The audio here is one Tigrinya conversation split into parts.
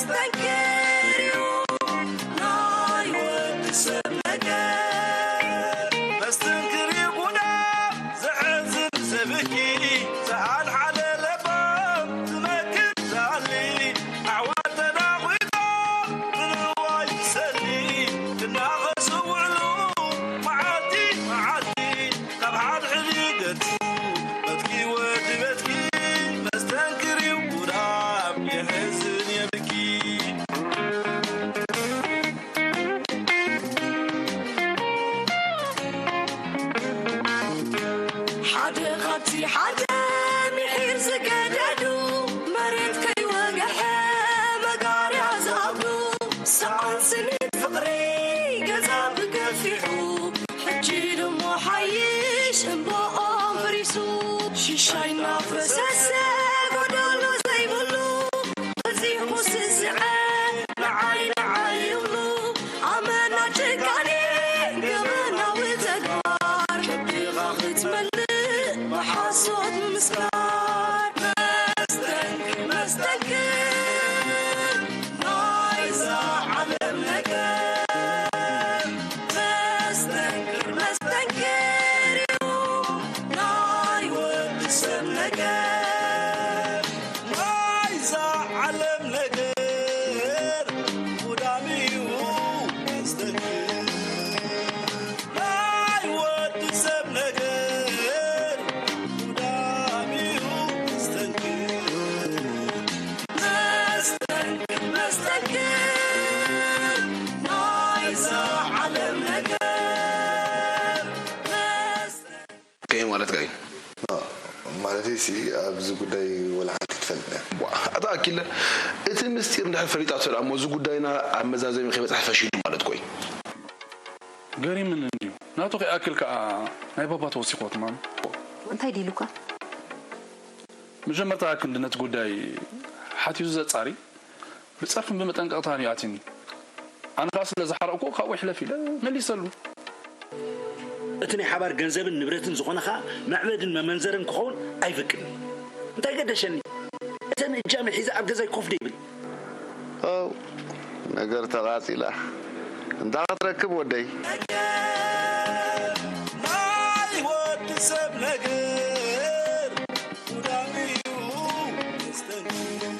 መስተንክር እዩ ናይ ወዲ ሰብ ነገር። መስተንክር እዩ ጉዳም ዘሕዝን ዘብኪ። ዝሓልሓለ ለባም ዝመክር ዝኣሊ። ኣሕዋት ተናጒቶም ንንዋይ ዝሰሊ። እናኸሱ ውዕሉ መዓልቲ መዓልቲ። ካብ ሓድሕድ ይገድፉ በትኪ ወዲ በትኪ። መስተንክር እዩ ጉዳም የሕዝን የብኪ። ሓደ ካብቲ ሓደ ምሒር ዝገደዱ፣ መሬት ከይወግሐ መጋርያ ዝኣብዱ፣ ሰኣን ስኒት ፍቕሪ ገዛ ብገፊሑ፣ ሕጂ ድሞ ሓይሽ እምባኦም ፈሪሱ። ሽሻይ እናፈሰሰ ጎደሎ ዘይብሉ፣ በዚሑ ስስዐ ንዓይ ንዓይ ይብሉ። ኣመና ጭካኔ ገበናዊ ተግባር፣ ከብድኻ ክትመልእ ብሓሶት ምምስካር። መስተንክር መስተንክር ናይዛ ዓለም ነገር። መስተንክር መስተንክር እዩ ናይ ወዲ ሰብ ነገር። ናይዛ ዓለም ነገር ጉዳም እዩ መስተንክር። ናይ ወዲ ሰብ ነገር ጉዳም እዩ መስተንክር። መስተንክር መስተንክር ናይዛ ዓለም ነገር። ከመይ ማለትካ እዩ? ማለት ሲ ኣብዚ ጉዳይ ወላ ሓንቲ ትፈልጥ እያ። ዋ፣ ኣታ ኣኪለ፣ እቲ ምስጢር እንድሕር ፈሊጣቶ ደኣ እሞ፣ እዚ ጉዳይና ኣብ መዛዘሚ ከይበጽሐ ፈሺሉ ማለት እኮ እዩ። ገሪምኒ እንድዩ። ናቱ ከይኣክል ከኣ ናይ ባባ ተወሲኽዎ ትማም። እንታይ ድኢሉካ? መጀመርታ ክንዲ ነቲ ጉዳይ ሓቲቱ ዘጻሪ፣ ብጸርፍን ብመጠንቀቕታን እዩ ኣትዩኒ። ኣነ ከኣ ስለ ዝሓረቕኩ ካብኡ ይሕለፍ ኢለ መሊሰሉ። እቲ ናይ ሓባር ገንዘብን ንብረትን ዝኾነ ኸኣ መዕበድን መመንዘርን ክኸውን ኣይፍቅድን። እንታይ ገደሸኒ? እተን እጃመይ ሒዘ ኣብ ገዛይ ኮፍ ደይብል። ኦ፣ ነገር ተቓጺላ። እንታይ ክትረክብ ወደይ? ናይ ወዲ ሰብ ነገር ጉዳም እዩ መስተንክር።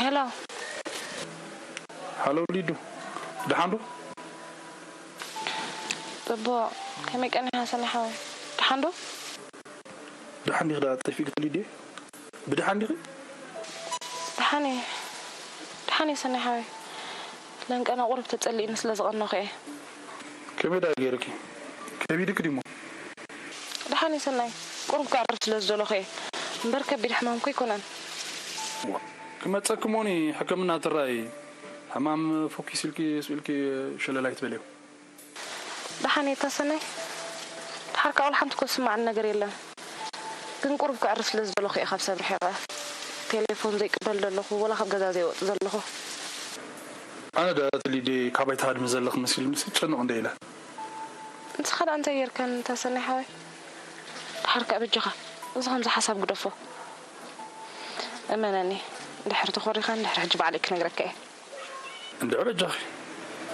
ሄሎ። ሃሎ ሊዱ፣ ደሓን ዶ? ጽቡቕ። ከመይ ቀኒኻ ሰኒ ሓወይ? ደሓን ዶ? ደሓን ዲኺ ደኣ ጠፊእኪ ሊድየ? ብደሓን ዲኺ? ደሓን እየ። ደሓን እየ ሰኒ ሓወይ። ለንቀና ቁሩብ ተጸሊእኒ ስለ ዝቐነኹ እየ። ከመይ ደኣ ገይርኪ? ከቢድኪ ድሞ? ደሓን እየ ሰናይ። ቁሩብ ክዕርፍ ስለ ዝደለኹ እየ። እምበር ከቢድ ሕማም እኮ ኣይኮነን። ዋ፣ ክመጸኪ እሞኒ ሕክምና ትራይ። ሕማም ፎኪስ ኢልኪ ስቕ ኢልኪ ሸለል ኣይትበልዮ። ደሓን እየ እታ ሰናይ። ደሓር ከኣ ወላ ሓንቲ እኮ ዝስማዓኒ ነገር የለን። ግን ቁሩብ ክዕርፍ ስለ ዝደለኹ እየ ካብ ሰብ ርሒቐ። ቴሌፎን ዘይቅበል ዘለኹ፣ ወላ ካብ ገዛ ዘይወጽእ ዘለኹ። ኣነ ደኣ እቲ ሊድየ ካባይ ትሃድሚ ዘለኺ መሲሉኒ፣ ስጨንቕ እንደ ኢለ። ንስኻ ደኣ እንታይ ጌርካኒ እታ ሰናይ ሓወይ? ደሓር ከኣ በጃኻ፣ እዚ ከምዚ ሓሳብ ግደፎ። እመነኒ፣ ድሕሪ ተኾሪኻን ድሕሪ ሕጂ ባዕለይ ክነግረካ እየ። እንድዒ በጃኺ፣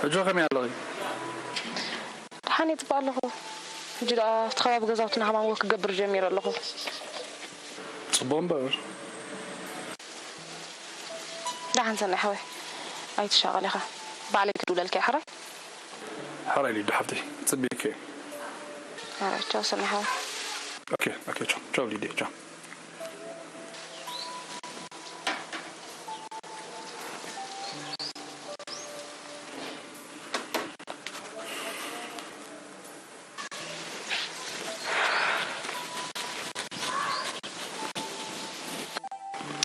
ሕጂ ከመይ ኣለኺ? ኣነ ይጥባእ ኣለኹ። ሕጂ ደኣ ኣብቲ ከባቢ ገዛውትና ከማን ወክ ክገብር ጀሚረ ኣለኹ። ጽቡቕ እምበር። ደሓን ሰናይ ሓወይ፣ ኣይትሻቐል ኢኻ። ባዕለይ ክድውለልካ እየ ሕራይ። ሓራይ ሊዱ ሓፍተይ፣ ጽቢቕኪ እየ። ሕራይ፣ ቻው ሰናይ ሓወይ። ኦኬ፣ ኦኬ፣ ቻው፣ ቻው ሊዲ፣ ቻው።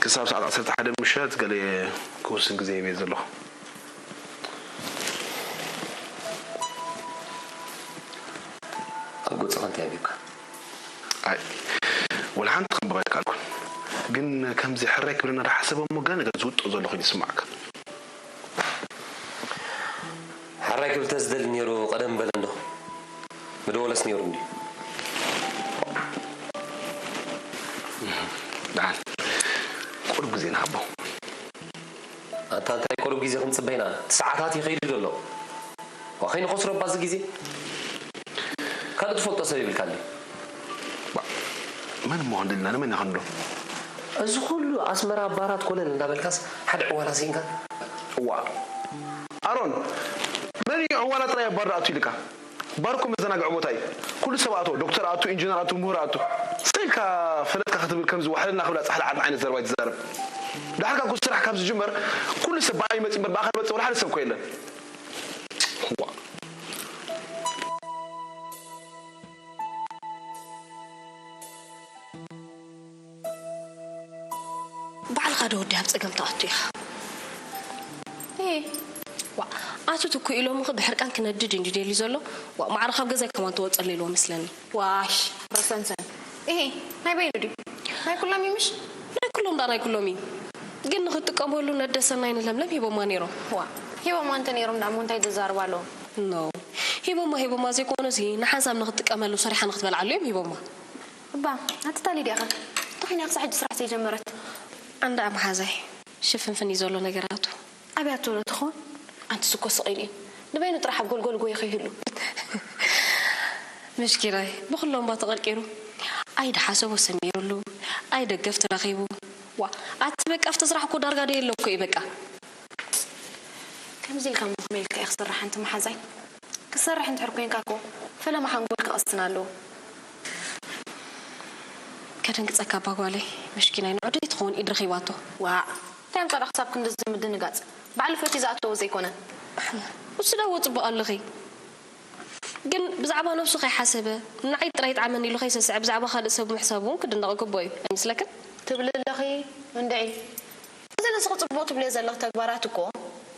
ክሳብ ሰዓት ዓሰርተ ሓደ ምሸት ገለ ክውስን ግዜ ሂበ ዘለኹ። ኣብ ገጽኻ እንታይ ኣቢካ? ኣይ ወላ ሓንቲ ከንብባ ኣይከኣልኩን። ግን ከምዚ ሕራይ ክብለና ዳሓሰበ እሞ ገለ ነገር ዝውጥኦ ዘሎ ኮይኑ ይስማዓካ። ሓራይ ክብል ተዝደሊ ነይሩ ቀደም በለ እንዶ ምደወለስ ነይሩ እንዲ። ደሓን ቁሩብ ግዜ ንሃቦ። ኣንታ እንታይ ቁሩብ ግዜ ክንጽበ ኢና? እቲ ሰዓታት ይኸይድ ዘሎ። ዋ ከይንኸስሮ ባዚ ግዜ። ካልእ ትፈልጦ ሰብ ይብልካ እንዲ። መን እሞ ክንደልና ንመን ኢና ክንብሎ? እዚ ኩሉ ኣስመራ ባራት ኮለል እንዳበልካስ ሓደ ዕዋላ ስኢንካ? እዋ ኣሮን መን እዩ ዕዋላ ጥራይ ኣብ ባር ኣቱ ኢልካ? ባር እኮ መዘናግዒ ቦታ እዩ። ኩሉ ሰብ ኣቶ ዶክተር ኣቱ ኢንጂነር ኣቱ ምሁር ኣቱ ስቕ ኢልካ ፈለጥካ ክትብል ከምዚ ዋሕለልና ክብላ ጻሕሊ ዓድና ዓይነት ዘረባ እዩ ትዛረብ። ዳሕርካ እኮ ስራሕ ካብ ዝጅመር ኩሉ ሰብ ብኣይ መጺ እምበር ብኣኻ መጺ ወላ ሓደ ሰብ እኮ የለን። እዋ ባዕልኻ ዶ ወዲ ኣብ ጸገም ትኣቱ ኢኻ? እ ዋ ኣቱት እኮ ኢሎምኺ ብሕርቃን ክነድድ እንዲ ደልዩ ዘሎ። ዋ ማዕረ ካብ ገዛይ ከማን ትወጸለይ ኢልዎ መስለኒ። ዋሽ ረሰንሰን እሄ ናይ በይኑ ድዩ? ናይ ኩሎም እዩ ምሽ? ናይ ኩሎም ዳ ናይ ኩሎም እዩ። ግን ንክትጥቀመሉ ነደሰናይ ንለምለም ሂቦማ ነይሮም። ዋ ሂቦማ እንተ ነይሮም ዳሞ እንታይ ዘዛርባ ኣለዎም? ኖ ሂቦማ ሂቦማ ዘይኮነሲ ንሓንሳብ ንክትጥቀመሉ ሰሪሓ ንክትበልዓሉ እዮም ሂቦማ። እባ ኣቲ ታሊድያ ከ እንታይ ኮይና ክሳዕ ሕጂ ስራሕ ዘይጀመረት? ኣንዳ መሓዛይ ሽፍንፍን እዩ ዘሎ ነገራቱ። ኣብያቶ ዶ ትኾን? ኣንትስ እኮ ስቕ ኢሉ እዩ ንበይኑ ጥራሕ ኣብ ጎልጎል ጎይ ከይህሉ። ምስኪናይ ብኹሎም ባ ተቐርቂሩ። ኣይ ድሓሰቦ ሰሚሩሉ ኣይ ደገፍቲ ረኺቡ። ዋ ኣቲ በቃ ኣብቲ ስራሕ እኮ ዳርጋ ደየሎ እኮ እዩ በቃ። ከምዚ ኢልካ እሞ ከመይ ኢልካ እዩ ክስራሕ ኣንቲ መሓዛይ? ክሰርሕ እንድሕር ኮይንካ እኮ ፈለማ ሓንጎል ክቐስን ኣለዎ። ከደንግጸካ እባ ጓለይ፣ መሽኪናይ ንዑደይ ትኸውን ኢድ ረኺባቶ። ዋእ እንታይ ኣምጸኣ ክሳብ ክንድዚ ምድንጋጽ? ባዕሉ ፈትዩ ዝኣተዎ ዘይኮነ። እሱ ደኣ ጽቡቕ ኣለኺ። ግን ብዛዕባ ነብሱ ከይሓሰበ ንዓይ ጥራይ ይጥዓመኒ ኢሉ ከይሰስዐ ብዛዕባ ካልእ ሰብ ምሕሳቡ እውን ክድነቕ ይግብኦ እዩ ኣይመስለክን? ትብሊ ኣለኺ እንድዒ። እዚ ንስኺ ጽቡቕ ትብልዮ ዘለኺ ተግባራት እኮ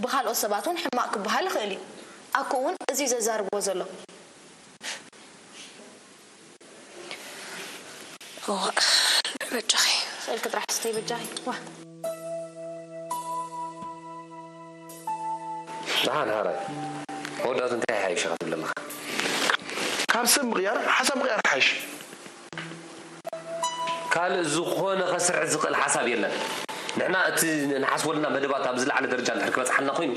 ብኻልኦት ሰባት እውን ሕማቕ ክበሃል ይኽእል እዩ። ኣኮ እውን እዚ እዩ ዘዛርቦ ዘሎ። እዋእ በጃኺ። ስእልኪ ጥራሕ ስተይ በጃኺ። ዋ። ደሓን ሃራይ መወዳእቱ እንታይ ይሓይሽ ኢኻ ትብል ኣለኻ? ካብ ሰብ ምቕያር ሓሳብ ምቕያር ይሓይሽ። ካልእ ዝኾነ ከስርሕ ዝኽእል ሓሳብ የለን። ንሕና እቲ ንሓስበልና መደባት ኣብ ዝለዓለ ደረጃ እንድሕር ክበጽሓልና ኮይኑ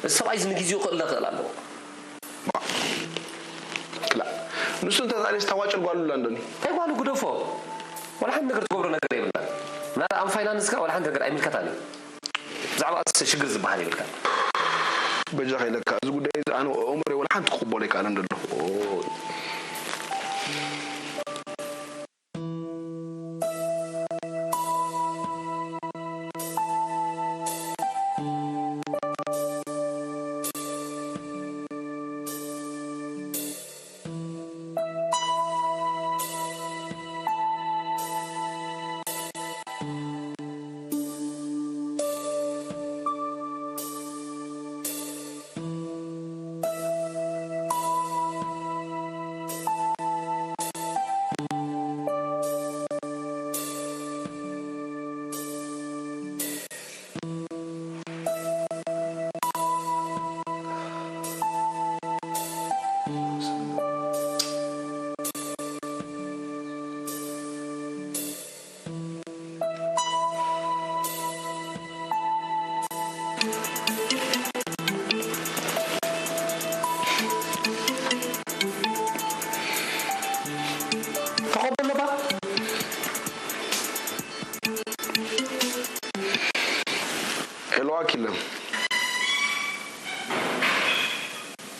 እዚ ሰብኣይ እዚ ንግዜኡ ክእለ ክእል ኣለዎ። ክላእ ንሱ እንተ ተኣልየስ ታዋጭል ጓሉ ኣላ እንዶኒ። እንታይ ጓሉ ግደፎ። ዋላ ሓንቲ ነገር ትገብሮ ነገር የብልናን። ምናልባት ኣብ ፋይናንስካ ዋላ ሓንቲ ነገር ኣይምልከታን እዩ። ብዛዕባ እዚ ሽግር ዝበሃል የብልካን። በጃኻ ኢለካ እዚ ጉዳይ እዚ ኣነ ኣእምሮይ ዋላ ሓንቲ ክቕበሎ ኣይከኣለን ዘሎ።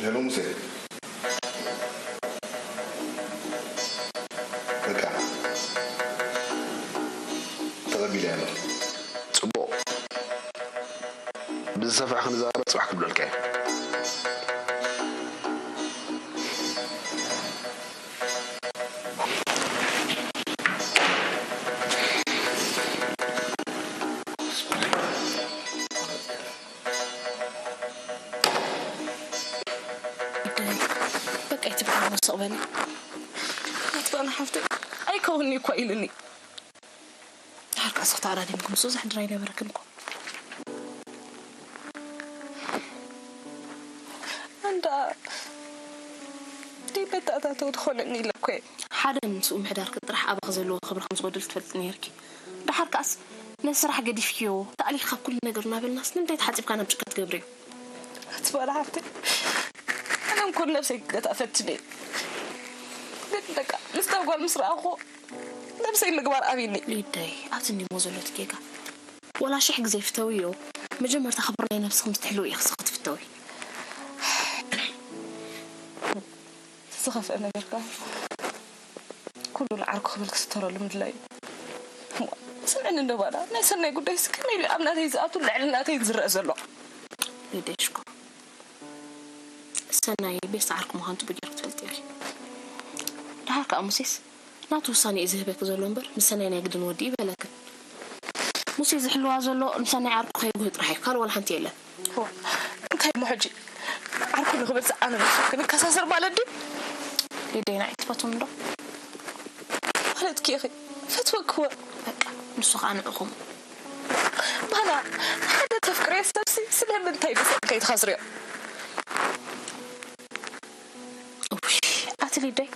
ሄሎ ሙሴ፣ በቃ ተቐቢለ ያለ። ጽቡቕ። ብዝሰፍሐ ክንዛረብ ጽባሕ ክብለልካ እየ። በቃ ኣይትበሃል፣ ስቕ በሊ። ኣይትበል ሓፍተይ፣ ኣይከውንኒ እኮ ኢሉኒ። ድሓር ከኣ ስኽቲ ኣራዲምኩም፣ ብዙሕ ድራይ ነበረክን እኮ። ኣንዳ ደይ መተኣታተዊ ትኾነኒ ኢለ እኮ እየ። ሓደ ምስኡ ምሕዳርኪ ጥራሕ ኣባኺ ዘለዎ ክብሪ ከም ዝጎድል ትፈልጢ ነይርኪ። ድሓር ከኣስ ነዚ ስራሕ ገዲፍክዮ፣ ተኣሊኺ ካብ ኩሉ ነገር እናበልናስ ንምንታይ ተሓጺብካ ናብ ጭቃ ትገብርዮ? ኣቲ ጓል ሓፍተይ፣ ኣነ እንኮን ነብሰይ ክገትኣ ፈትነ እየ። ግን በቃ ምስታ ጓል ምስ ረኣኹ ነብሰይ ምግባር ኣብይኒ። ሊደይ፣ ኣብዚ እኒሞ ዘሎ እቲ ጌጋ ወላ ሽሕ ግዜ ፍተውዮ፣ መጀመርታ ክብሪ ናይ ነብስኺ ምስ ትሕልዊ ኢኺ ክትፍተዊ። ዝኸፍአ ነገር ከኣ ኩሉ ንዓርኩ ክብል ክስተረሉ ምድላይ እዩ። ስምዕኒ እንዶ ባዳ፣ ናይ ሰናይ ጉዳይስ ከመይ ኢሉ ኣብ ናተይ ዝኣቱ ልዕሊ ናተይ ዝረአ ዘሎ? ሊደይ ሽኮር፣ ሰናይ ቤስቲ ዓርኩ ምዃኑ ጽቡቕ ጌርኪ ትፈልጢ ኢኺ። ደሓር ከኣ ሙሴስ ናቱ ውሳኔ እዩ ዝህበኪ ዘሎ እምበር ምስ ሰናይ ናይ ግድን ወዲ ይበለክን። ሙሴ ዝሕልዋ ዘሎ ንሰናይ ዓርኩ ከይጉህ ጥራሕ እዩ፣ ካልእ ዋላ ሓንቲ የለን። እዋ፣ እንታይ እሞ ሕጂ ዓርኩ ንኽብል ዝዓነ ንሱ ክንከሳሰር ማለት ድዩ? ሊደይ ንዓይ ትፈትውኒ ዶ? ማለት ኪ ኢኺ ፈትወክወ። በቃ ንሱ ከዓ ንዕኹም። ባላ ንሓደ ተፍቅርዮ ሰብሲ ስለምንታይ ብሰንከይ ትኸስርዮ? ውይ ኣቲ ሊደይ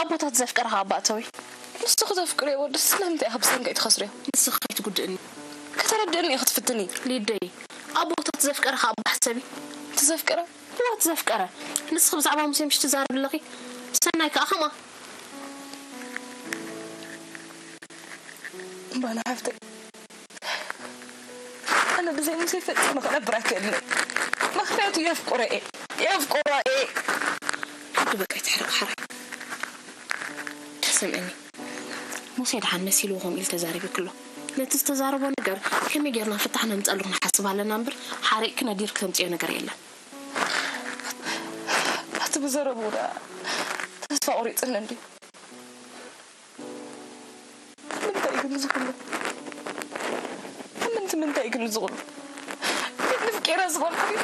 ኣቦታት ዘፍቀረ ከዓ ኣባእተዊ። ንሱ ክተፍቅርዮ ወዲ ስለምንታይ ኢኺ ብሰንከይ ትኸስርዮ? ንስኺ ከይትጉድእኒ። ከተረድእኒ ኢኺ ትፍትኒ። ሊደይ ኣቦታት ዘፍቀረ ከዓ ኣባ ሕሰቢ። ትዘፍቀረ? እዋ ትዘፍቀረ። ንስኺ ብዛዕባ ሙሴ ምሽ ትዛረቢ ኣለኺ። ሰናይ ከዓ ከምኣ። እምባና ሓፍተይ ኣነ ብዘይ ሙሴ ፈጺመ ክነብር ኣይክእልን እየ። ምኽንያቱ የፍቅሮ እየ። የፍቅሮ እየ። ሓንቲ በቃ ይትሕረቕ ሓራይ። ስምዕኒ ሙሴ ደሓን መሲልዎ ከምኡ ኢሉ ተዛሪቡኪ ኣሎ። ነቲ ዝተዛረቦ ነገር ከመይ ጌርና ፍታሕ ነምፀሉ ክንሓስብ ኣለና እምበር ሓሪቕኪ ነዲርኪ ተምፅዮ ነገር የለን። ኣቲ ብዘረብኡ ደኣ ተስፋ ቁሪፅኒ እንድዩ። ንምንታይ ግን እዚ ኩሉ? ንምንቲ ምንታይ ግን እዚ ኩሉ? ግን ንፍቄራ ዝበልኩ ድዩ?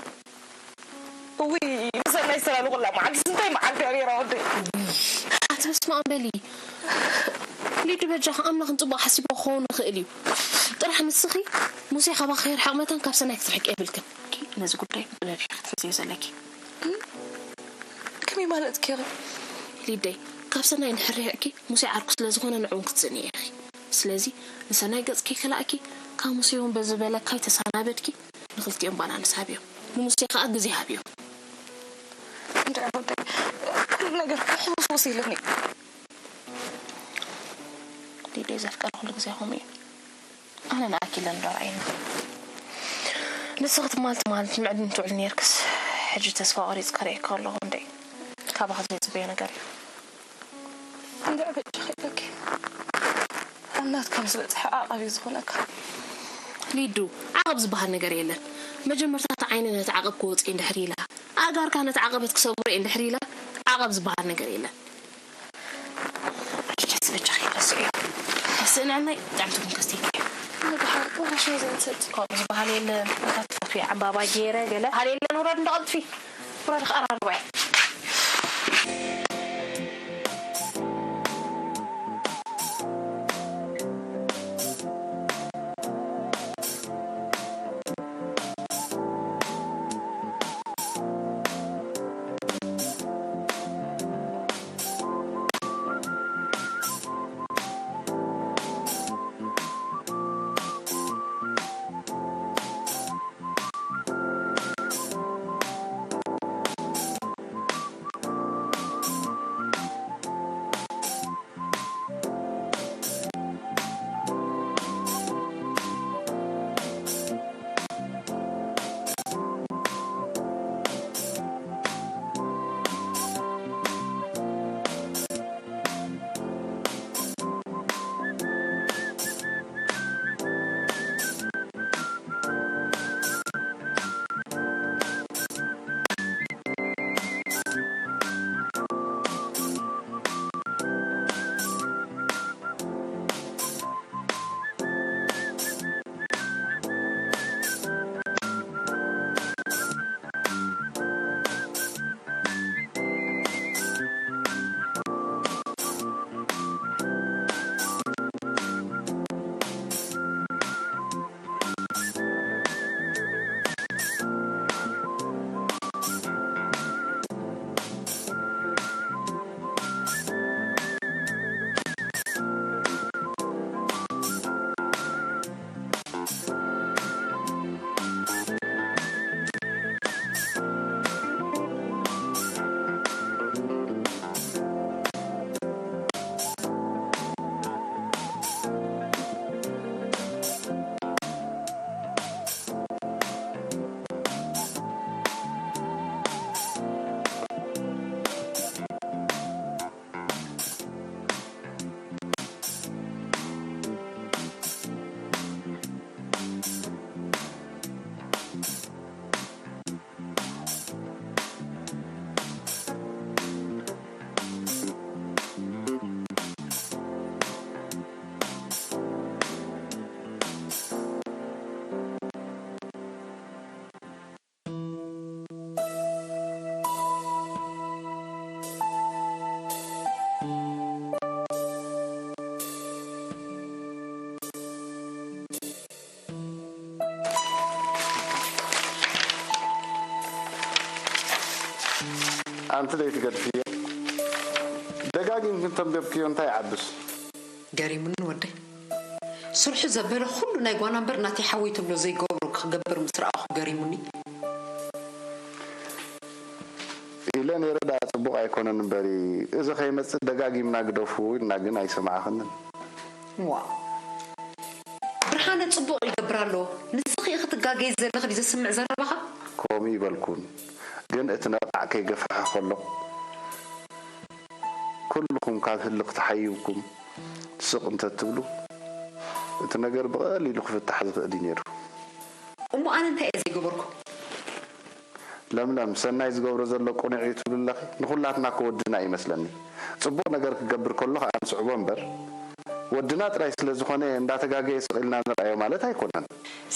እውይ ብሰናይ ዝተላለኹላ መዓልቲ ስንታይ መዓልቲ እያ ነይራ ወደይ። ኣቲ በስመ ኣብ በሊ ሊዱ በጃኺ ኣምላኽ ንፅቡቕ ሓሲብዎ ክኸውን ይኽእል እዩ። ጥራሕ ንስኺ ሙሴ ካባኺ ከይርሕቕ መታን ካብ ሰናይ ክትርሕቂ የብልክን። ነዚ ጉዳይ ብጥበብ ኢኺ ክትሕዝዮ ዘለኪ። ከመይ ማለት ጌረ? ሊደይ ካብ ሰናይ እንድሕር ርሒቕኪ ሙሴ ዓርኩ ስለ ዝኾነ ንዕኡ እውን ክትስእኒ ኢኺ። ስለዚ ንሰናይ ገጽኪ ከይከላእኪ ካብ ሙሴ እውን በዚ በለካይ ተሰናበድኪ ንኽልቲኦም ባላንስ ሃብዮም። ንሙሴ ከኣ ግዜ ሃብዮ። እንድዒ ወደይ ኩሉ ነገር ሕውስውስ ኢሉኒ። ሊደይ ዘፍቀረ ኩሉ ግዜ ከምኡ እዩ። ኣነ ንኣኪለን ዶ ርኣይኒ። ንስኺ ትማል ትማል ትምዕድኒ ትውዕሊ ነይርክስ ሕጂ ተስፋ ቆሪጽ ከርእየኪ ከለኹ እንዴ ካባኺ ዘይጽበዮ ነገር እዩ። እንድዒ በጃኺ ኢለኪ ኣብ ናትካ ምስ በጽሐ ዓቐብ እዩ ዝኾነካ። ሊዱ ዓቐብ ዝበሃል ነገር የለን። መጀመርታ እቲ ዓይኒ ነቲ ዓቐብ ክወጽእ እንድሕር ኢላ ኣእጋርካ ነቲ ዓቐበት ክሰግሮ እንድሕር ኢላ ዓቐብ ዝበሃል ነገር የለን። ኣሽቻስ በጃኺ ረስዕዮ። ስእንዕናይ ብጣዕሚ ትጉንከስቲ። ንድሓር ወራሻይ ዘይንሰጥ። ከምኡ ዝበሃል የለን። ኣታ ትፈትዊ ዕምባባ ገይረ ገለ። በሃል የለን ውረድ እንዶ ቀልጥፊ። ውረድ ክቐራርባ እየ። ኣንቲ ደይ ትገድፍዮ? ደጋጊምኪ እንተንበብክዮ እንታይ ይዓብስ? ገሪሙኒ ወደይ። ስርሑ ዘበለ ኩሉ ናይ ጓና እምበር ናተይ ሓወይ ትብሎ ዘይገብሮ ክገብር ምስ ረኣኹ ገሪሙኒ። ኢለ ነይረ ደኣ ጽቡቕ ኣይኮነን እምበሪ፣ እዚ ከይመጽእ ደጋጊምና ግደፉ ኢልና ግን ኣይሰማዕኽንን። ዋ ብርሃነ ጽቡቕ ይገብር ኣሎ። ንስኺ ኢኺ ትጋገይ ዘለኺ ድዩ ዘስምዕ ዘረባኻ? ከምኡ ይበልኩን፣ ግን እቲ ነቓዕ ከይገፍሐ ከሎ ኩልኹም ካብ ህልኽ ተሓይብኩም ስቕ እንተትብሉ እቲ ነገር ብቐሊሉ ክፍታሕ ዝኽእል እዩ ነይሩ። እሞ ኣነ እንታይ እየ ዘይገበርኩ? ለምለም፣ ሰናይ ዝገብሮ ዘሎ ቅኑዕ እዩ ትብሊ ኣለኺ? ንኹላትና እኮ ወድና እዩ ይመስለኒ። ጽቡቕ ነገር ክገብር ከሎ ከኣ ንስዕቦ እምበር፣ ወድና ጥራይ ስለ ዝኾነ እንዳተጋገየ ስቕ ኢልና ንርኣዮ ማለት ኣይኮነን።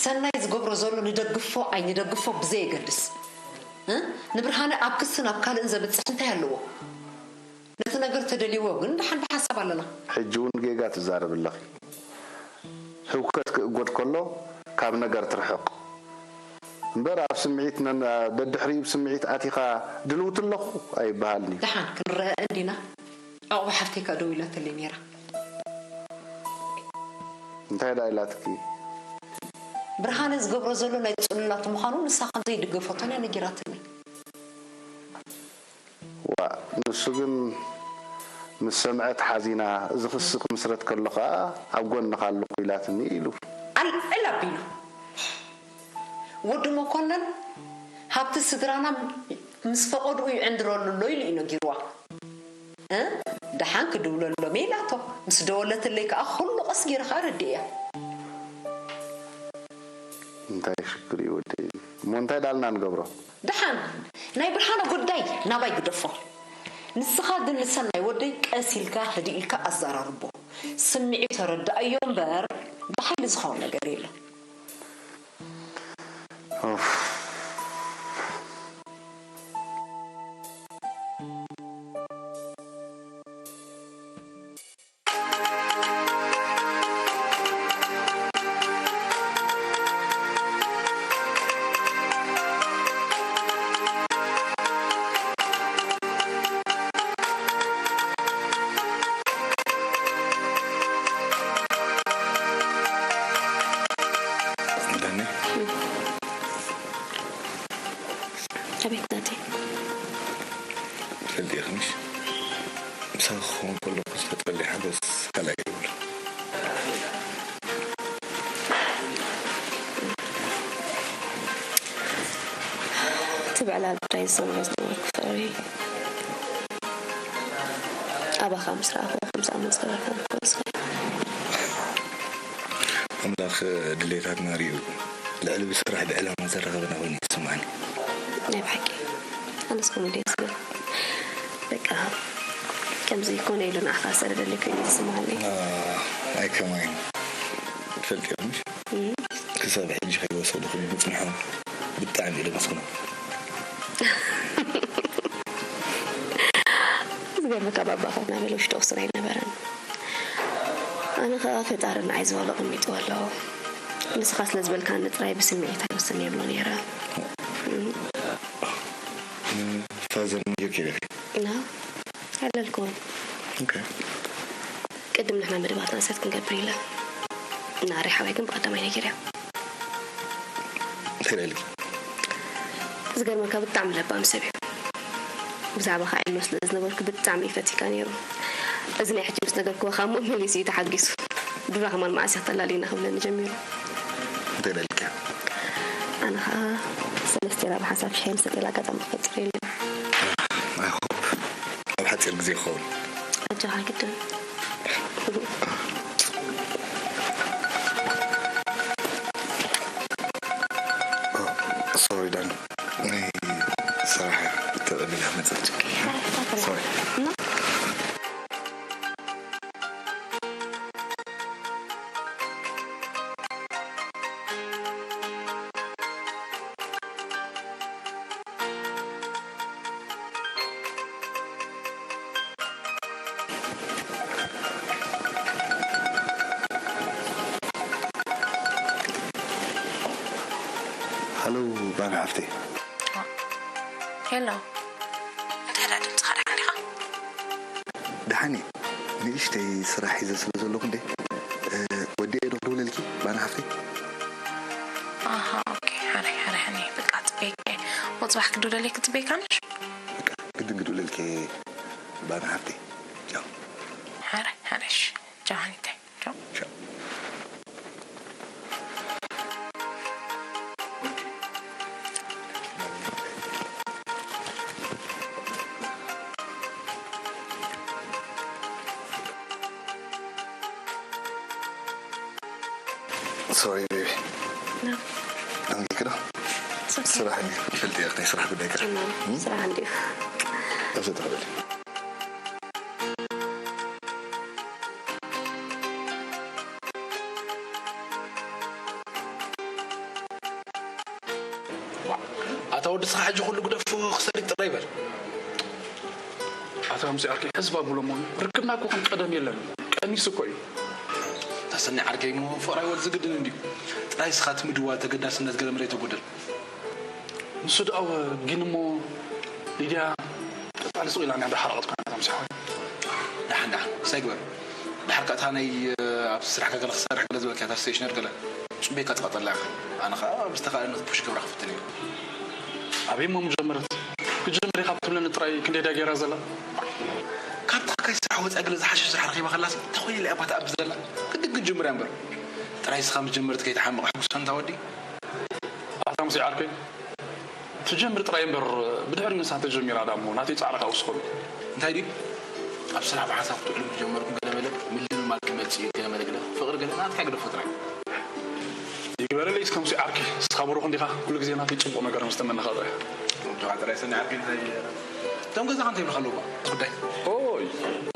ሰናይ ዝገብሮ ዘሎ ንደግፎ ኣይንደግፎ ብዘየገድስ፣ እ? ንብርሃነ ኣብ ክስን ኣብ ካልእን ዘብጽሕ እንታይ ኣለዎ? ነቲ ነገር ተደልይዎ ግን ደሓን ብሓንሳብ ኣለና። ሕጂ እውን ጌጋ ትዛረቢ ኣለኺ። ህውከት ክእጎድ ከሎ ካብ ነገር ትርሕቕ እምበር ኣብ ስምዒት ነን ደድሕሪኡ ብስምዒት ኣቲኻ ድልውቲ ኣለኹ ኣይበሃልን እዩ። ደሓን ክንረኣኣን ዲና? ዑቕባ ሓፍተይ ከኣ ደዊላትለይ ነይራ። እንታይ ደኣ ኢላትኪ? ብርሃነ ዝገብሮ ዘሎ ናይ ጽሉላት ምዃኑ ንሳ ከም ዘይድገፈቶን እያ ነጊራትኒ። ዋእ ንሱ ግን ምስ ሰምዐት ሓዚና፣ እዚ ክሲ ክምስረት ከሎ ኸኣ ኣብ ጎንኻ ኣለኹ ኢላትኒ ኢሉ። ኣልዕል ኣቢሉ ወዲ መኮነን ሃብቲ ስድራና ምስ ፈቐድኡ ይዕንድረሉ ኣሎ ኢሉ እዩ ነጊርዋ። እ ደሓን ክድውለሎም እየ ኢላቶ። ምስ ደወለትለይ ከኣ ኩሉ ቀስ ገይረ ከኣ ኣረዲእያ። እንታይ ሽግር እዩ ወደይ? እሞ እንታይ ዳልና ንገብሮ? ደሓን ናይ ብርሃነ ጉዳይ ናባይ ግደፎ። ንስኻ ግን ንሰናይ ወደይ ቀስ ኢልካ ህድእ ኢልካ ኣዘራርቦ። ስምዒቱ ተረድኣዮ እምበር ብሓይሊ ዝኸውን ነገር የለን። ኣቤት ናተይ። ትፈልጢ ኢኺ ምሽ? ምሳኺ ክኸውን ከለኹ ዝፈጥረለይ ሓጎስ ካልኣይ የብሉን። እቲ ብዕላል ጉዳይ ዝሰምዖ ዝነበርኩ ፍቕሪ ኣባኻ ምስ ረኣኹ ከም ዝኣምን ዝገበርካኒ ክወስኸ። ኣምላኽ ድሌታትና ሪኡ ልዕሊ ብስራሕ ብዕላማ ዘራኸበና ኮይኑ እዩ ዝስምዓኒ። ናይ ብሓቂ ኣነስ ከምኡ ድየ ዝብል። በቃ ከምዚ ኮነ ኢሉ ንዓኻ ዝሰደደለይ ኮይኑ እዩ ዝስምዓኒ። ኣይ ከማይን ትፈልጥዮ ምሽ? ክሳብ ሕጂ ከይወሰድኹም ምጽንሖም ብጣዕሚ እዩ ለመስግኖም። ዝገርመካ ባባኻ ናበለ ውሽጡ ቅስን ኣይነበረን። ኣነ ኸኣ ፈጣሪ ንዓይ ዝበሎ ኣቐሚጥዎ ኣሎ። ንስኻ ስለ ዝበልካኒ ጥራይ ብስምዒት ኣይወስን የብሎ ነይረ። ፋዘር ንዮኪ ና ኣለልክዎን። ቅድም ንሕና መደባትና ሰት ክንገብር ኢለ። ናሪ ሓወይ ግን ብቐዳማይ ነጊርያ። እንታይ ኢልኪ? ዝገርመካ ብጣዕሚ ለባም ሰብ እዩ። ብዛዕባኻ ዕልኖ ስለ ዝነበርኩ ብጣዕሚ እዩ ፈቲካ ነይሩ። እዚ ናይ ሕጂ ምስ ነገርክዎ ካብ ምኡ መሊሱ እዩ ተሓጊሱ። ድሮ ከማን መዓስ ኢኻ ተላልዩና ክብለኒ ጀሚሩ። እንታይ ኢልኪ? ኣነ ኸኣ ሰለስቴና ብሓንሳብ ሻሂ ንሰትየሉ ኣጋጣሚ ክፈጥር ኢለ። I hope ኣብ ሓጺር ግዜ ክኸውን። ኣጆኻ ግድን። ሶሪ ዳኒ፣ ናይ ስራሕ ተቐቢላ መጸት። ሶሪ። ሃሎ ባና ሓፍተይ። ሄሎ። እንታይ ደኣ ደሓን እየ። ንእሽተይ ስራሕ ሒዘ ስለ ዘለኹ እንዴ፣ እ፣ ወዲኤ ዶ ክድውለልኪ፣ ባና ሓፍተይ? ኣሃ፣ ኦኬ። ሓራይ፣ ሓራይ፣ ሓራይ። በቃ፣ ጽበየኪ። ወጽባሕ ክድውለለይ ክጽበየካ ነሽ? በቃ፣ ግድን ክድውለልኪ፣ ባና ሓፍተይ። ቻው። ሓራይ፣ ሓራይ፣ እሺ። ቻው፣ ሓኒተይ። ቻው። ቻው። Sorry, baby. No. I'm good. It's okay. ስራሕ እንዲ ፈልጥ እያ፣ ናይ ስራሕ ጉዳይ ከ? እም፣ እም? ስራሕ እንዲ። እሺ፣ ተቐበል። ኣታ ወዲ ስኻ ሕጂ ኩሉ ግደፎ ክሰሊጥ ጥራይ በል። ኣታ ሙሴ ዓርከይ፣ ሕዝብ ኣብሎ እሞ ርክብና እኮ ከም ቀደም የለን። ቀኒሱ እኮ እዩ። ኣታ ሰኒ ዓርከይ እሞ ፍቕራይ ወድ ዝግድን እንድዩ። ጥራይ ስኻ እቲ ምድዋል ተገዳስነት ገለ መለ ኣይተጎደል። ንሱ ደኣ ግን እሞ ሊድያ ቀጻሊ ሱቕ ኢላ እንድያ እንዳሓረቐት ኮይና ኣታ ሙሴ ሓወይ። ደሓን ደሓን፣ ክሳይ ግበር። ድሓር ከኣ እታ ናይ፣ ኣብ ስራሕካ ገለ ክሰርሕ ገለ ዝበልካያ እታ ስቴሽነር ገለ ጽቡቕ ኢኻ ትቐጸላ ኢኻ። ኣነ ኸኣ ብዝተኻእለኒ ክፑሽ ክገብራ ክፍትን እየ። ኣበይ እሞ ምጀመረት? ክጅምር ኢኻ ብትብለኒ ጥራይ ክንደይ ድያ ገይራ ዘላ? ካብ ትኽካይ ስራሕ ወጻኢ ገለ ዝሓሸ ስራሕ ረኺባ ከላስ እንታይ ኮይነ ኢላ እያ እባ ትኣቢ ዘላ? ግድን ክንጅምር እያ እምበር። ጥራይ ንስኻ ምስ ጀመርት ከይትሓምቕ ሕጉስ ኣንታ ወዲ። ኣታ ሙሴ ዓርከይ፣ ትጀምር ጥራይ እምበር ብድሕሪ ንሳ ተጀሚራ ደኣ እሞ ናተይ ጻዕሪ ከኣ ወስኸሉ። እንታይ ድዩ? ኣብ ስራሕ ብሓንሳብ ክትውዕሉ ምስ ጀመርኩም ገለ መለ ምልምማድ ክመጽእ እዩ፣ ገለ መለ ገለ ፍቕሪ ገለ ናትካ ግደፎ ጥራይ። ይግበረለይ እስከ ሙሴ ዓርከይ፣ ንስኻ ብሩኽ እንዲኻ፣ ኩሉ ግዜ ናተይ ጽቡቕ ነገር ምስ ተመነኻ ጥራይ። ወድኻ ጥራይ ሰኒ ዓርከይ እንታይ እቶም ገዛኻ እንታይ ይብልኻ ኣለዉ እባ? እዚ ጉዳይ። ኦይ፣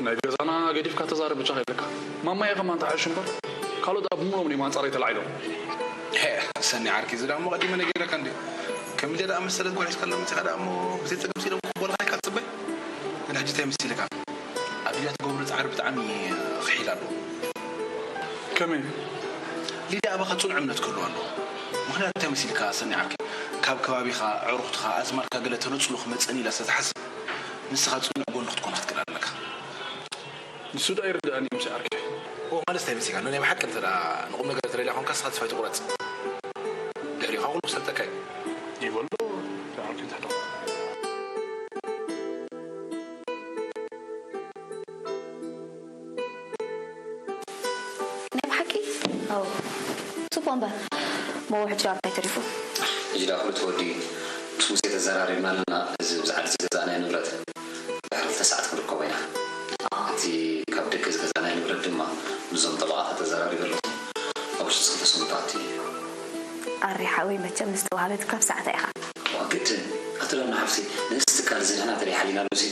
ናይ ገዛና ገዲፍካ ተዛረብ ብቻ ከይብለካ። ማማየ ከማን ተሓይሹ እምበር፣ ካልኦት ኣብ ብምሎም እዮም ኣንጻረይ ተላዒሎም። ሄ፣ ሰኒ ዓርከይ፣ እዚ ደኣ እሞ ቀዲመ ነጊረካ እንድየ። ከም ኢለ ደኣ መሰለት ጓል ሒዝካ ኣሎ መጺኻ ደኣ እሞ ብዘይ ጸገም ኢሎም ክቕበሉኻ ኢልካ ትጽበ? ግን ሕጂ እንታይ መሲልካ? ኣብ ሊድያ ትገብሮ ጻዕሪ ብጣዕሚ ክሒል ኣሎ። ከመይ? ሊድያ ኣባኻ ጽኑዕ እምነት ክህልዋ ኣለዎ። ምኽንያቱ እንታይ መሲልካ ሰኒ ዓርከይ? ካብ ከባቢኻ፣ ኣዕሩኽትኻ፣ ኣዝማድካ ገለ ተነጽሎ ክመጸኒ ኢላ ስለ ትሓስብ፣ ንስኻ ጽኑዕ ጎኒ ክትኮና ክትክእል ኣለካ። ንሱ ደኣ ይርድኣኒ እዩ፣ ሙሴ ዓርከይ። ኦ፣ ማለት እንታይ መሲልካ? ናይ ብሓቂ እንተ ደኣ ንቁም ነገር ተደልያ ኮንካ፣ ንስኻ ተስፋ ኣይትቑረጽ። ድሕሪኻ ኩሉ ክሰልጠካ እዩ። ይበሎ፣ ዓርከይ ትሕቶ። ናይ ብሓቂ? ኣዎ። ጽቡቕ እምበር። እሞ ሕጂ ደኣ እንታይ ተሪፉ? ሕጂ ደኣ ኩሉ ተወዲኡ። ምስ ሙሴ ተዘራሪብና ኣለና፣ እዚ ብዛዕባ እዚ ገዛእናዮ ንብረት። ድሕሪ ክልተ ሰዓት ክንርከቦ ኢና። እቲ ካብ ደገ ዝገዛእናዮ ንብረት ድማ ምስዞም ጠበቓታት ተዘራሪበ ኣለኹ። ኣብ ውሽጢ ክልተ ሰሙን ክኣቱ እዩ። ኣሪ ሓወይ፣ መቸም ንዝተዋህበት ካብ ሰዓታ ኢኻ። እዋ፣ ግድን። ኣቶ ዳና ሓፍቲ፣ ነዚ ትካል እዚ ንሕና ተደይ ሓሊና ኣሎሲ።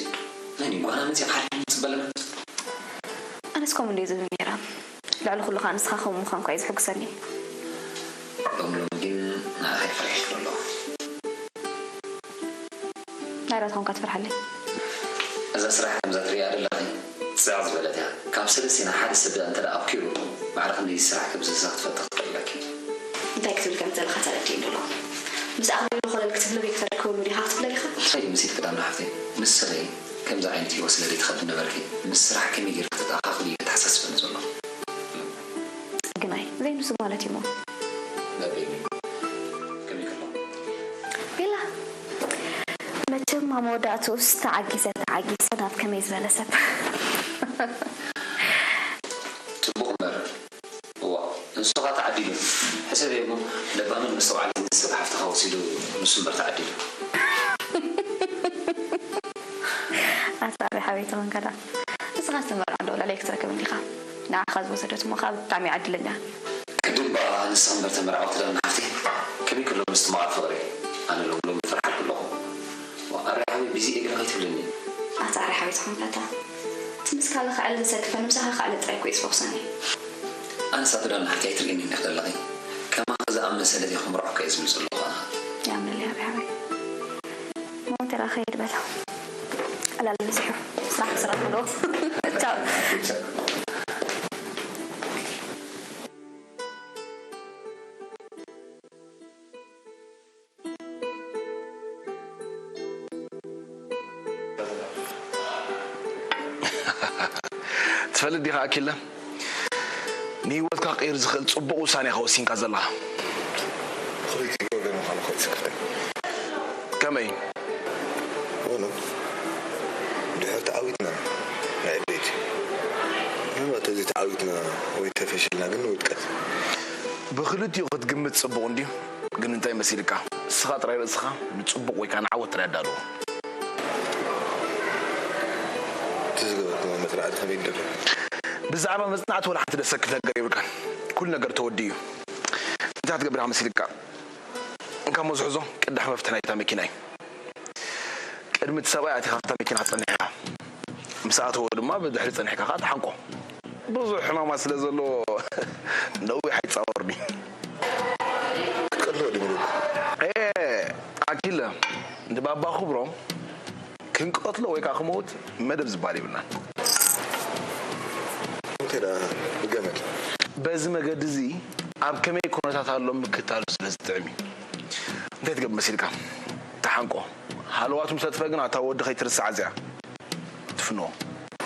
መን እዩ ጓና መጺኣ ሓሊሉ ዝጽበለና? ኣነስ ከምኡ እንድየ ዝብል ነይረ። ልዕሊ ኩሉ ከኣ ንስኻ ከምኡ ምዃንኳ እዩ ዘሐጉሰኒ። ሎም ሎም ግን ንዓኻ ይፈርሐልኩ ኣለኹ። ናይራ ትኾንካ ትፈርሓለይ። እዛ ስራሕ ከምዛ ትርእያ ዘለኺ ጽዕቕ ዝበለት እያ። ካብ ሰለስቴና ሓደ ሰብ ደኣ እንተ ደኣ ኣብኪሩ፣ ማዕረ ክንደይ ስራሕ ከም ዝህሳ ክትፈልጢ ክትኽእሊ ኣለኪ። እንታይ ክትብል ከም ዘለኻ ተረዲእኒ ኣሎ። ምስ ኣኽሊሉ ኮለል ክትብሎ ዘይክፈለኪ ወሉድ ኢኻ ክትብለኒ ኢኻ? እንታይ እዩ መሲልኪ ዳና ሓፍተይ? ንስኺ ከምዚ ዓይነት ህይወት ስለ ዘይትኸዲ ነበርኪ፣ ምስ ስራሕ ከመይ ጌርኪ ተተኣኻኽብዮ እዩ ኣተሓሳስበኒ ዘሎ። ግናይ፣ ዘይንሱ ማለት እዩ እሞ። በበይኑ ከመይ ከሎ? ቤላ፣ መቸም ኣብ መወዳእትኡስ ተዓጊሰ፣ ተዓጊሰ ናብ ከመይ ዝበለ ሰብ። ጽቡቕ እምበር። እዋ፣ ንሱ ኸኣ ተዓዲሉ። ሕሰብ እሞ፣ ለባምን መስተውዓልን ሰብ ሓፍትኻ ወሲዱ፣ ንሱ እምበር ተዓዲሉ። ኣታ ኣበይ ሓበይቲ ኾንካ ደኣ? ንስኻስ ትመርዖ ዶ ለለይ ክትረክብ እንዲኻ? ንዓኻ ዝወሰደት እሞ ከኣ ብጣዕሚ ዕድለኛ። ቅድም ብኣ ንሳ እምበር ተመርዓወት ዳና ሓፍተይ። ከመይ ከሎ ምስቲ መቓር ፍቕሪ? ኣነ ሎም ሎም ይፈርሓልኩ ኣለኹ። ዋ፣ ኣረ ሓወይ፣ ቢዚ እየ ገለ ከይትብለኒ። ኣታ ኣረ ሓወይ ትኾንካታ። እቲ ምስ ካልእ ክዕልል ዘሰክፈኒ ምሳኻ ክዕልል ጥራይ እኮ እዩ ዝፈኩሰኒ። ኣነስ ኣቶ ዳና ሓፍተይ ኣይትርእይኒ እንዲኺ ዘለኺ። ከማኺ ዝኣመሰለት እየ ክምርዖካ እየ ዝብል ዘለኹ ኣነ። ይኣምነለይ ኣረ ሓወይ። ሞንቴራ ከይድ በል። ዕላል በዚሑ። ስራሕ ስራሕ ብሎ። ቻው። ትፈልጥ ዲኻ ኣኪለ? ንህይወትካ ክቕይር ዝኽእል ጽቡቕ ውሳኔ ኢኻ ወሲንካ ዘለኻ። ብኽልቲኡ ወገን ምዃኑ ክወስድ ክፍትን። ከመይ? ሆኖም ድሕር ተዓዊትና ናይ ዕቤት እዩ። ምናልባት እዚ ተዓዊትና ወይ ተፈሽልና ግን ንውድቀት። ብኽልቲኡ ክትግምት ጽቡቕ እንድዩ፣ ግን እንታይ መሲልካ? እስኻ ጥራይ ርእስኻ ንጽቡቕ ወይ ከኣ ንዓወት ጥራይ ኣዳልዎ። እቲ ዝገበርኩዎ መጽናዕቲ ከመይ ይደሎ? ብዛዕባ መጽናዕቲ ወላ ሓንቲ ደሰክፍ ነገር የብልካን። ኩሉ ነገር ተወዲኡ እዩ። እንታይ ክትገብር ኢኻ መሲልካ? እንካ እሞ ዝሕዞ ቅዳሕ መፍትሕ ናይታ መኪና እዩ። ቅድሚ እቲ ሰብኣይ ኣቲኻ ኣብታ መኪና ክትጸንሕ ኢኻ። ምስ ኣተወ ድማ ብድሕሪ ጸኒሕካ ከኣ ትሓንቆ። ብዙሕ ሕማማት ስለ ዘለዎ ነዊሕ ኣይጻወርን እዩ። ክትቀትልዎ ድዩ ምሉእ? ኤ ኣኪለ ንባባ ክብሮም ክንቀትሎ ወይ ከዓ ክመውት መደብ ዝበሃል የብልናን። እንታይ ደኣ ብገመድ በዚ መገዲ እዚ ኣብ ከመይ ኩነታት ኣሎ ምክታሉ ስለ ዝጥዕም እዩ። እንታይ ትገብር መሲልካ? ተሓንቆ። ሃለዋቱ ምስ ኣጥፍአ ግን ኣታ ወዲ ከይትርስዓ እዚኣ ትፍንዎ።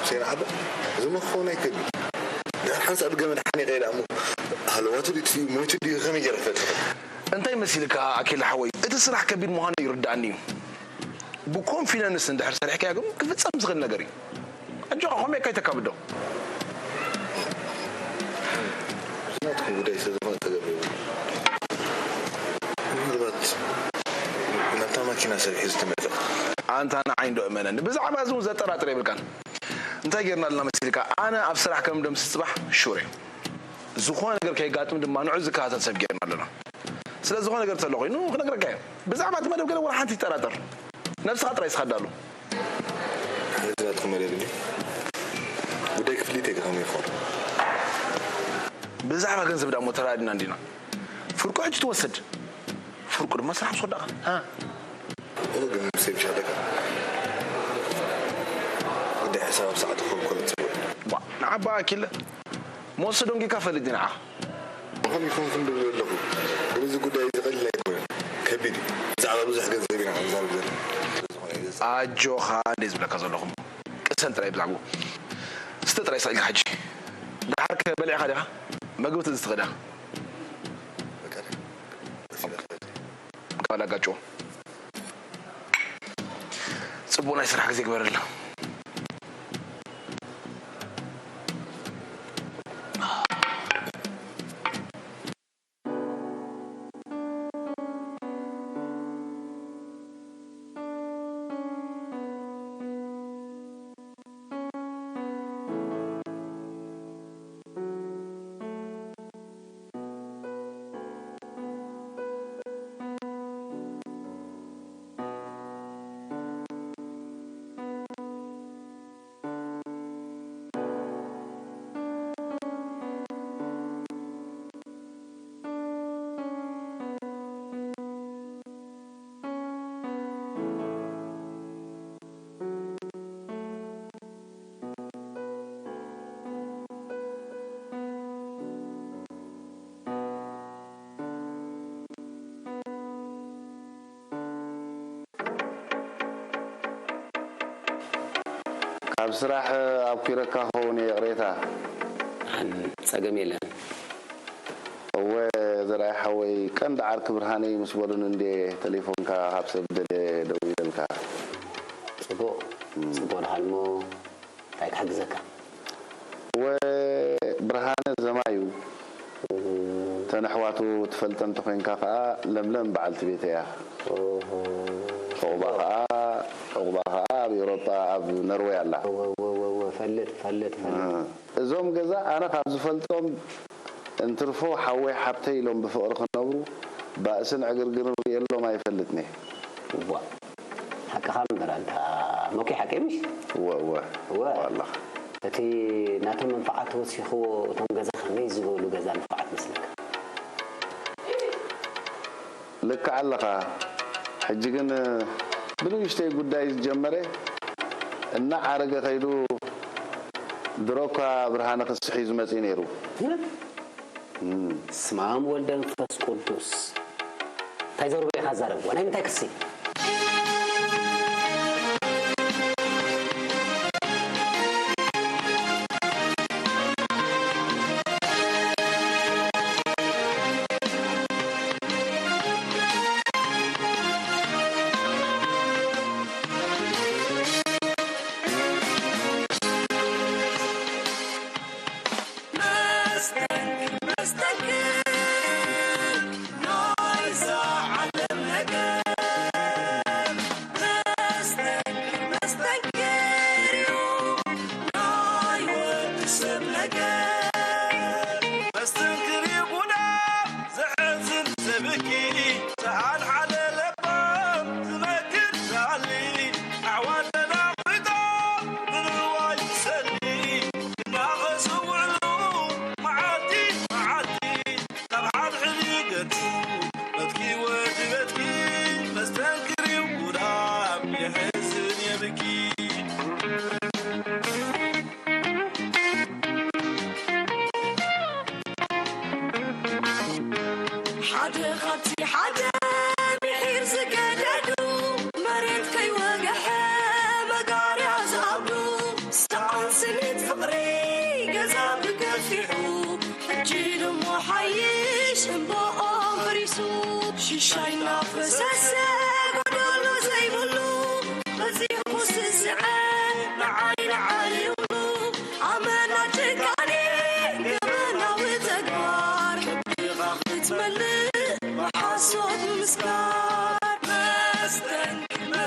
ሴና ሓበ እዚ መኾን ኣይከብድ ድሕር ሓንሳእ ብገመድ ሓኒቀ ኢለ እሞ ሃለዋቱ ድዩ ጥፊኡ ሞይቱ ድዩ ከመይ ገይረ ክፈልጥ ይኽእል? እንታይ መሲልካ ኣኪለ ሓወይ፣ እቲ ስራሕ ከቢድ ምዃኑ ይርዳእኒ እዩ። ብኮንፊደንስ እንድሕር ሰሪሕካዮ ግን ክፍጸም ዝኽእል ነገር እዩ። ኣጆኻ ከምኡ ኢልካ ኣይተካብዶ። ናትኩም ጉዳይ ስለ ዝኾነ ተገብረ ይብሉ ምናልባት ናብታ ማኪና ሰብ ሒዙ ተመልጠ ኣንታ ንዓይ እንዶ እመነኒ፣ ብዛዕባ እዚ እውን ዘጠራጥር የብልካን። እንታይ ጌርና ኣለና መሲልካ? ኣነ ኣብ ስራሕ ከም ደምስስ ጽባሕ ሹር እየ። ዝኾነ ነገር ከየጋጥም ድማ ንዑ ዝከታተል ሰብ ጌርና ኣለና። ስለ ዝኾነ ነገር ተሎ ኮይኑ ክነግረካ እየ። ብዛዕባ እቲ መደብ ገለ ወላ ሓንቲ ይጠራጠር። ነብስኻ ጥራይ እስኻ ዳሉ። ነዚ ናትኩም መደብ እንዲ ጉዳይ ክፍሊት የገኸም ይኾን ብዛዕባ ገንዘብ ዳሞ ተራዲና እንዲና። ፍርቁ ሕጂ ትወስድ፣ ፍርቁ ድማ ስራሕ ምስ ወዳእኻ። ሃ? እኹ ግን ሰብ ሻደካ ጉዳይ ሕሳብ ኣብ ሰዓት ኾን ኮነ ጽቡቅ ባ ንዓባ ኣኪለ መወሰዶ እንጊካ ፈልጥ ዲና ዓኻ። ብኸም ይኾንኩም ድብል ኣለኹ ግን እዚ ጉዳይ እዚ ቀሊል ኣይኮነን ከቢድ እዩ ብዛዕባ ብዙሕ ገንዘብ ኢና ክንዛረብ ዘለና ስለዝኾነ እዩ ዘስ- ኣጆኻ እንደ ዝብለካ ዘለኹም ቅሰን ጥራይ ብዛዕባኡ ስተ ጥራይ ስቕ ኢልካ ሕጂ ደሓር ከበሊዕኻ ዲኻ መግቢ ትእዝዝ ትኽእል ኢኻ በቃ ደስ ይላል። ምካባል ኣጋጭዎ ጽቡቕ ናይ ስራሕ ግዜ ግበረልና ካብ ስራሕ ኣብኲረካ ክኸውን እየ ይቕሬታ። ኣን ጸገም የለን። እወ ዘርኣይ ሓወይ ቀንዲ ዓርኪ ብርሃነይ ምስ በሉኒ እንዴ ተሌፎንካ ካብ ሰብ ደልየ ደዊለልካ። ጽቡቕ ጽቡቕ ደሓን እሞ እንታይ ክሕግዘካ? እወ ብርሃነ ዘማዩ እተን ኣሕዋቱ ትፈልጠን እንተኾይንካ ከኣ ለምለም በዓልቲ ቤተይ እያ። ዑቕባ ከኣ ዑቕባ ከኣ ኣብ ኤውሮጳ ኣብ ነርወይ ኣላ። እወ እወ እወ እወ ፈልጥ ፈልጥ ፈልጥ እዞም ገዛ ኣነ ካብ ዝፈልጦም እንትርፎ ሓወይ ሓብተይ ኢሎም ብፍቕሪ ክነብሩ ባእስን ዕግርግርን ርእየሎም ኣይፈልጥን እየ። ዋ ሓቅኻ እምበር ኣንታ ሞኪ ሓቂ ምሽ እወ እወ እወ ዋላኻ እቲ ናቶም መንፍዓት ተወሲኽዎ እቶም ገዛ ከመይ ዝበሉ ገዛ ንፍዓት መስለካ ልክዕ ኣለኻ ሕጂ ግን ብንእሽተይ ጉዳይ ዝጀመረ እናዓረገ ከይዱ ድሮ እኳ ብርሃነ ክስሕ እዩ ዝመፅእ ነይሩ ስማም ወልደ መንፈስ ቅዱስ እንታይ ዘርበ ኢኻ ዛረብዋ ናይ ምንታይ ክሲ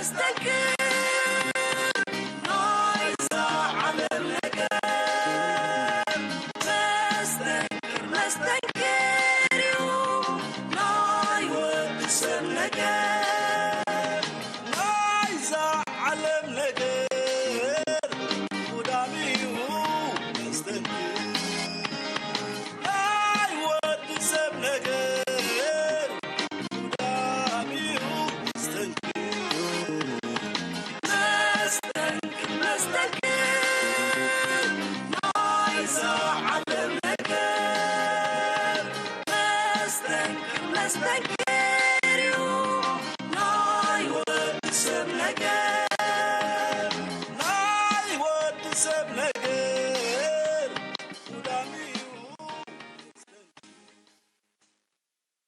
መስተንክር ናይዛ ዓለም ነገር፣ መስተንክር፣ መስተንክር እዩ ናይ ወዲ ሰብ ነገር። ናይዛ ዓለም ነገር ጉዳምዩ መስተንክር፣ ናይ ወዲ ሰብ ነገር ጉዳምዩ መስተንክር። መስተንክር፣ መስተንክር ናይዛ ዓለም ነገር፣ መስተንክር፣ መስተንክር እዩ ናይ ወዲ ሰብ ነገር፣ ናይ ወዲ ሰብ